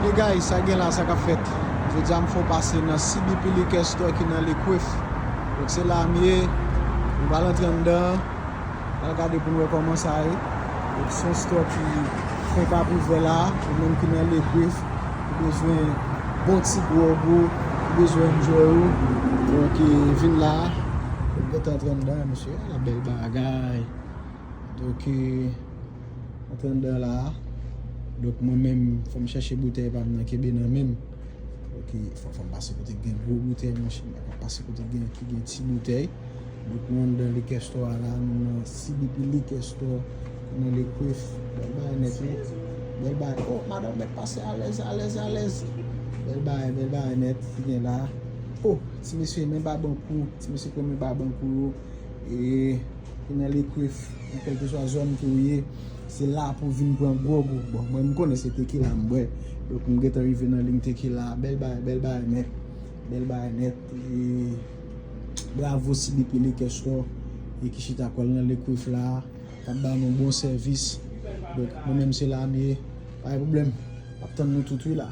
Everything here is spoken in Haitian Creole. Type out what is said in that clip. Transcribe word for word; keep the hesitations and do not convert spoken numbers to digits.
Hey guys, sa gen la, sa k ap fèt? Jodi a m fè yon pase nan C B P Liquor Store ki nan Lekwif. Donk se la m ye, nou pral antre anndan, pral gade pou n wè kòman sa ye. Donk se yon store ki fenk ap ouvè la, ou menm ki nan Lekwif, ou bezwen bon ti gwòg ou, ou bezwen enjoy ou. Donk vin la, ou gentan antre anndan, mesye, ala bèl bagay. Donk antre anndan la. Donk mwen menm, fò m chèche boutèy pa m nan kenbe nan men m. Ok, fò, fò m pase kote k gen gwo boutèy, monchè, m pa ka pase kote k gen, ki gen ti boutèy. Donk nou anndan liquor store a la, nou nan C B P Liquor Store, nou nan Lekwif. Bèl bagay nèt wi. Bèl bagay. Oh, madanm mèt pase alèz, alèz, alèz. Bèl bagay, bèl bagay nèt ki gen la. Oh, ti mesye, men ba bank ou, ti mesye pran men ba bank ou yo. E ki nan Lekwif, nan kèlkeswa zòn ke w ye, se la pou w vin pran gwòg ou. Bon, mwen m konnen se tekila m bwè. Donk m gentan rive nan liy tekila. Bèl bagay, bèl bagay nèt. Bèl bagay nèt. E bravo C B P Liquor Store, e ki chita kò l nan Lekwif la, k ap ba nou bon sèvis. Donk mwen menm se la m ye. Pa gen pwoblèm. M ap tann nou tout wi la.